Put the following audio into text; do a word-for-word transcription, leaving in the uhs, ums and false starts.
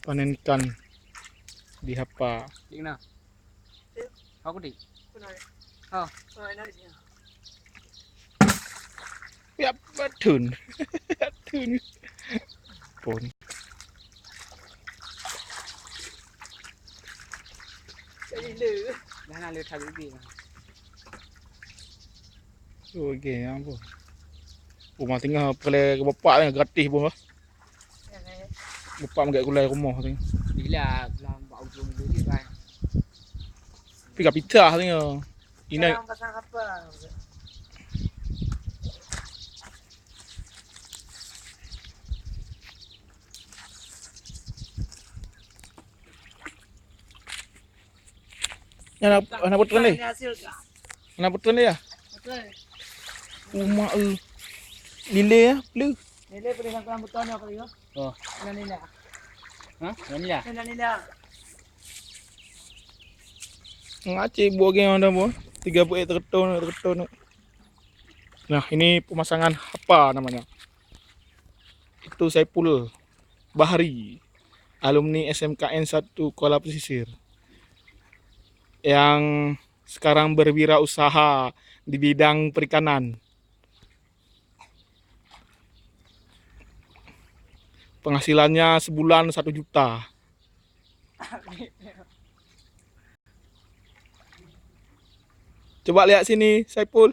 Panen ikan di Hapa. Dik na. Aku dik. Ha. Ya, batun. Batun. Pun. Dah nak le thabit bit. Oh, okey, ya ampun. Rumah tinggal peureulèe bapak ni gratis pun. Bapak meuget gulai rumoh tu. Bila, bila bak ujong dulu kan. Tapi ka pitah tu. Ina. Pasang, pasang apa? Nyan na, na beutôi ni. Ini hasil kah? Na beutôi ni ya? Beutôi. Umak eh. Lilé ya, pleu. Lilé boleh nak beutôi ni apa dia? Oh. Nyan lilé. Hah? Nyan lilé. Nyan lilé. Ngacé buah geng ada buah. Tiga buah terketon, terketon. Nah, ini pemasangan apa namanya? Itu Saipul Bahri, alumni S M K N satu Kuala Pesisir, yang sekarang berwirausaha di bidang perikanan. Penghasilannya sebulan satu juta. Coba lihat sini, Saipul.